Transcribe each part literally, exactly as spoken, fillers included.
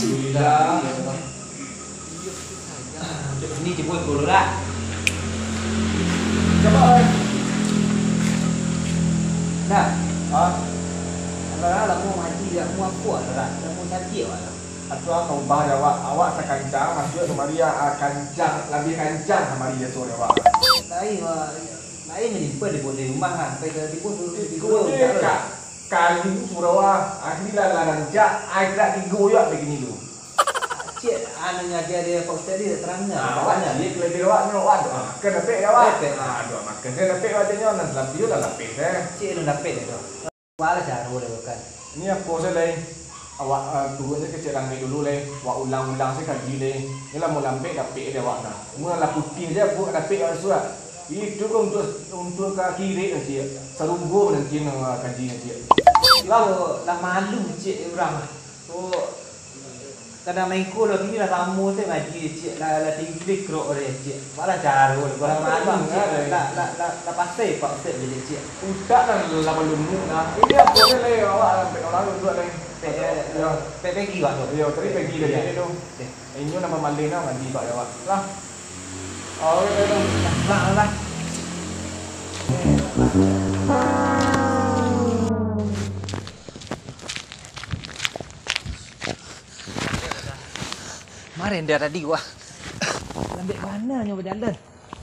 Alhamdulillah. Ni cubo dulu lah. Cubo, oi. Nah. Ha? Alah, lah, mau ngaji, lah, mau apo, lah, lah, mau ngaji, lah. Atuh, ah, ubah dek awak. Awak sakancang masuak kamari, ah, kancang, labiah kancang kamari, asuak dek awak. Lain, wah, lain malimpah di, di rumah, ah. Sampai ka tibo, tibo, tibo, tibo, tibo. Ka-, kayu surau, ah. Akhirnyo lah, lah rancak, ai, tak tigo yo bagini tu. Cik, anu ngaja dek Pak Ustaz ni tak terang, ah, awak cik, lebih awak ni, awak doa makan dapek dek awak. Dapek. Ah, doa makan saya dapek awak nyo, nan salalu lah dapek, eh. Cik, lu dapek dek tu. Apolah caro dek bukan. Ni apo se lai? Awak, ah, turun se kecek langik dulu lai. Awak ulang-ulang se kaji lai. Ni lah mau lambek dapek dek awak nah. Mun lah putih se buat dapek awak surat. Itu ko untuk, untuk ka kirek cik. Sarugo nanti nan kaji nanti. Lah, lah malu cik urang. Oh, kadang main ko lah, kini lah lamo tu ngaji, cik. Lah, lah tinggi krok dia, cik. Apolah caro, lah kurang malu, cik. Lah, lah, lah, lah pasai Pak Ustaz jadi, cik. Utak lah, lah balumuk nah. Ini apo ni, lai, awak lah, pek orang duduk, lai. Pek, yo. Pek Pegi, Pak, tu. Yo, tadi Pegi dari sini tu. Oke. Inyo nama malin lah ngaji, Pak, ya, Pak. Lah. Oh, itu, itu. Lah, lah. Maren dia tadi, wah. Lambek bana nyo bajalan.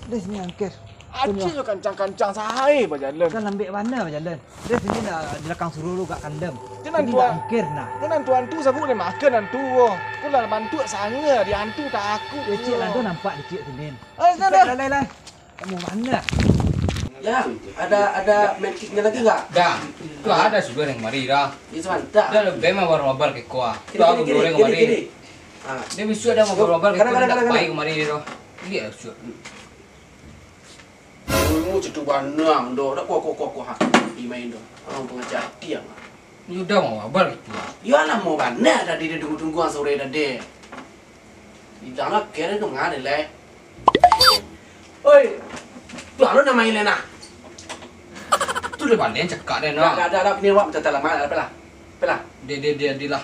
Dari sini angker. Acil tu kancang-kancang sae bajalan. Kan lambek bana bajalan. Dari sini lah, di belakang surau tu gak kandam. Jangan. Sini tuan. Angker nah. Jangan tuan tu sabuk dia makan hantu ko. Ko lah bantuak sanga di hantu tak aku. Kecik lah tu nampak dikit sini. Ah, sudah, sudah. Lai, lai, lai. Kamu mana? Ya, ada, ada medkitnya lagi nggak? Dah, tu ada sudah yang mari dah. Di sebentar. Dah lebih mah baru mabar ke kuah. Kini, tu kini, aku kini, goreng kini, kemarin. Kini. Ah. Dia besok dah mabar mabar ke kuah, dah pai kemarin dia dah. Lihat besok. Ilmu cetu banang doh, dak kuah, kuah, kuah, kuah. Imain doh. Orang pengajar tiang. Ni udah mau mabar gitu. Ya lah, mau bana tadi dia tunggu-tunggu ang sore tadi. Ilang lah, kira tu mangana lai. Oi, tu anu nama ilen ah. Tu lah balian cakak deh, nah. Dak, dak, dak, dak, kini awak minta tolong, apolah? Apolah? Dia, dia, dia, dia lah.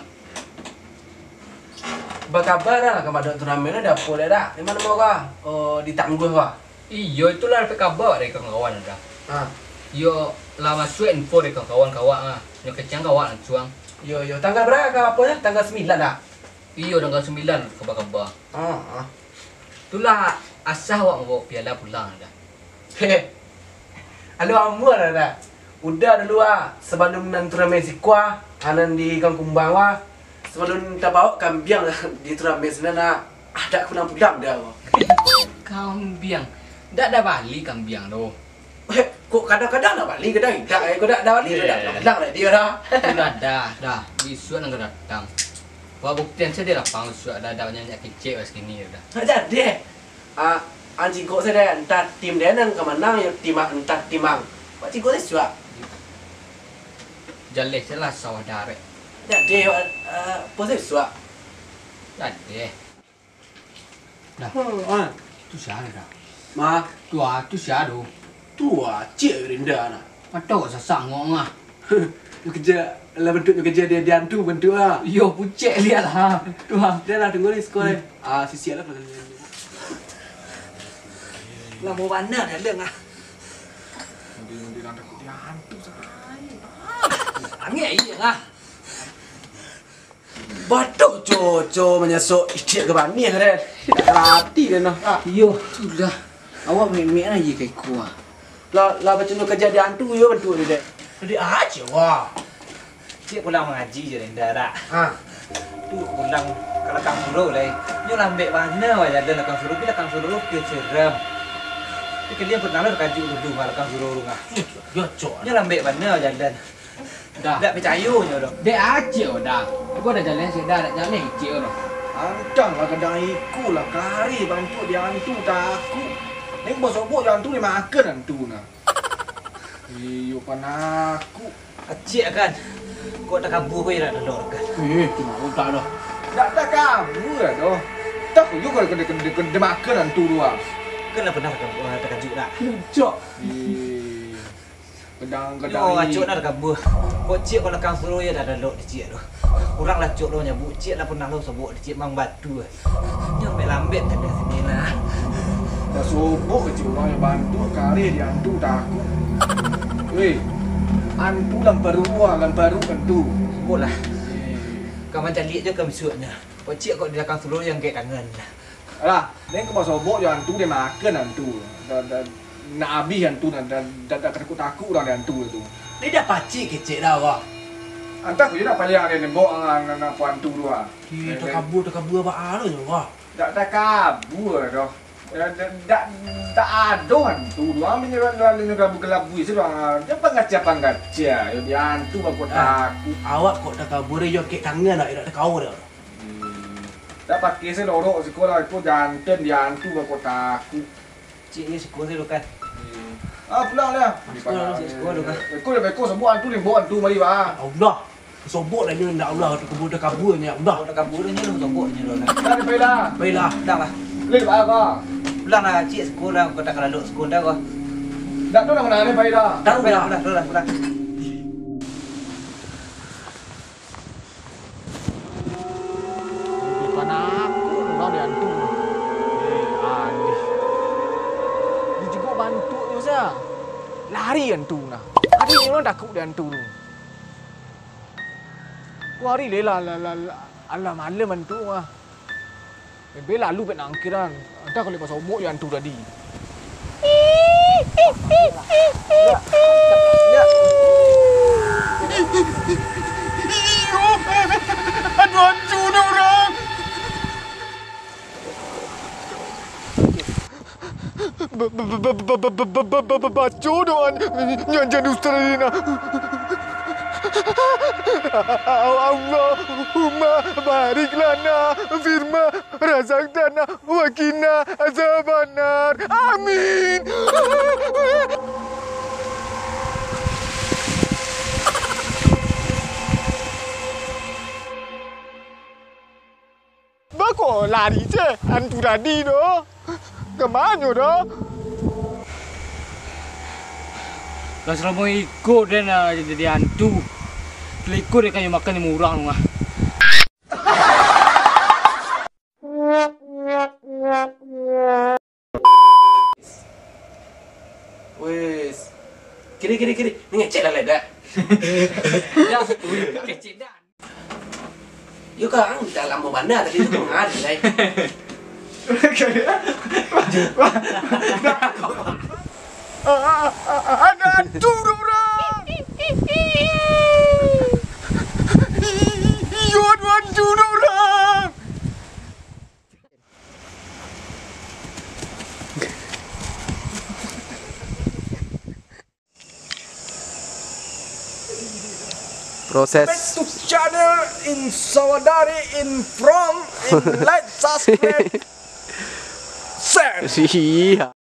Bakabar lah, kabar dok turnamen dah, apo dah, dak? Di mano mau kah? Oh, di Tangguh kah? Iyo, itulah dapek kabar dari kawan-kawan dah. Ha. Iyo, lah masuak info dari kawan-kawan kawak ah. Nyo kecek kawak lansuang. Iyo, iyo. Tanggal bara ka apo nyo? Tanggal sambilan dah? Iyo, tanggal sambilan kabar-kabar. Ha, ha. Itulah asah awak mambaok piala pulang dah. Hehe. Alo ambuah dah, dah. Udah dulu ah, sabalum nan turnamen siko ah, nan di Gang Kumbang ah. Sabalum tabaok kambiang di turnamen sinan ah, dak pulang-pulang dah. Kambiang? Dak ado bali kambiang tu. Eh, kok kadang-kadang dak bali, kadang indak, eh, kok dak ado bali, kok dak pulang-pulang lah dia dah. Sudah dah, dah. Bisuak nan ka datang. Buek buktian sajo lapang bisuak dah, dak banyak kecek pas kini dah. Jadi. Ah, ang cigok sajo, antah tim den nan ka manang, yo tim ang, antah tim ang. Wak cigok sajo, Suak. Jaleh sajolah sawah darek. Dak deh, Wak, ah, apo sajo, Suak? Dak deh. Dah. Oh, ah. Tu sia dah? Ma? Tu ah, tu sia tu? Tu ah, cik Rinda nah. Patau sasak ngok ngah. Nyo keja, lah bantuak nyo keja di, di antu bantuak ah. Iyo, pucek liak lah. Tu ah. Dah lah, tunggu di sekolah. Ah, sisiak lah. Lah, mau bana dalam ah. Nanti, nanti nak takut di antu sakai. Angek iya lah. Badoh coco manyasok idiak ka banih, Den. Hati den noh. Iyo, tu lah. Awak mek-mek aja ka iko ah. Lah, lah bacano kaja di antu yo bantuak ni, Dek. Jadi aja wah. Cik pulang mangaji je, Renda, dak? Ha. Tu pulang ka lakang surau lai. Nyo lambek bana wah jalan lakang surau, pi lakang surau pi seram. Tapi kalian pernah lah takajuik dulu wah lakang surau tu, ah. Yo, cok. Nyo lambek bana wah jalan. Dah. Dak picayo nyo doh. Dek acik oh dah. Aku dah jalan sik dah, dak jalan icik oh dah. Antang lah gadang iko lah, kari bantuak di antu takuik. Ni basobok di antu, dimakan antu nah. Iyo, panakuik. Acik kan. Kok takabua ko dak ado kan? Eh, tu mah utak dah. Dak takabua dah doh. Takuik yo kalau kena, kena, kena dimakan antu tu ah. Kan lah pernah takabua, takajuik dak? Cok. Eh. Gadang-gadang. Yo, acok nak kabur. Kok cik kau lakang suruh ya dah dalok di cik tu. Urang lah cok lo nyabuik, ciek lah pernah lo sobok di ciek mang batu. Nyo lambek-lambek tadi sini lah. Lah sobok kecil urang nyo bantu, kareh di antu takuik. Weh, antu lampa ruah, lampa ruah antu. Sobok lah. Eh. Kawan caliak jo ka bisuaknyo. Kok ciek kok di lakang suluah yang kek tangan lah. Alah, den ka basobok jo antu, den makan antu. Da, da, nak abih antu, da, da, da, da takuik-takuik urang dek antu tu. Dia dah pacik kecek dah, wah. Antah ko je dah paliang den nembok, ah, nan, nan, antu tu, ah. Ih, takabua, takabua baa lo nyo, wah. Dak takabua doh. Dak, dak, dak, dak ado antu tu. Ambo nyo lalu nyo kalabu-kalabu isi doang, ah. Jan pangacah-pangacah, yo di antu bako takuik. Awak kok takabua, yo kek tangan awak, dak takabua doh. Hmm. Dak pakai se lorok siko lah, iko jantan di antu bako takuik. Cik ni siko se lo kan. Hmm. Ah, pulang lah. Siko, siko lo kan. Beko, beko, sobok antu ni, bawa antu mari, bah. Allah. Sobok dah nyo, ndak Allah, tu kabua, kabua nyo, Allah. Kabua nyo, sobok nyo lo kan. Dah, pai lah. Pai lah. Dah lah. Leh, bah, bah. Pulang lah, cik siko lah, kota kalalok siko dah, bah. Dak tu nak mana ni, pai lah. Dah, pai lah, pulang, pulang, pulang. Di panakun urang di antu. Eh, alih. Dijuguk bantuak nyo sa. Lari antu nah. Ado urang takuik di antu tu. Kuari lela, lela, lela, alah malem antu mah. Bebe lalu pek nangkiran. Antah kalau pas obok jo antu tadi. Iyo, aduh, antu ni urang. Ba-, ba-, baco doa nyo jan ustaz tadi nah. Allahumma barik lana fima razaqtana wa qina azabannar. Amin. Bako lari se antu tadi tu? Ka mano tu? Lah salamo iko den, ah, jadi antu. Lah iko den ka nyo makan limo urang tu mah. Wes. Kiri, kiri, kiri. Ni ngecek lah, Lek, dah. Dah, kecek dah. Yo, Kang, dah lamo bana tadi tu, Kang, ado, Lek. Ado antu urang. Iyo, ado antu urang. Proses. Back to channel in Sawadari in from in like subscribe. Share. Iya.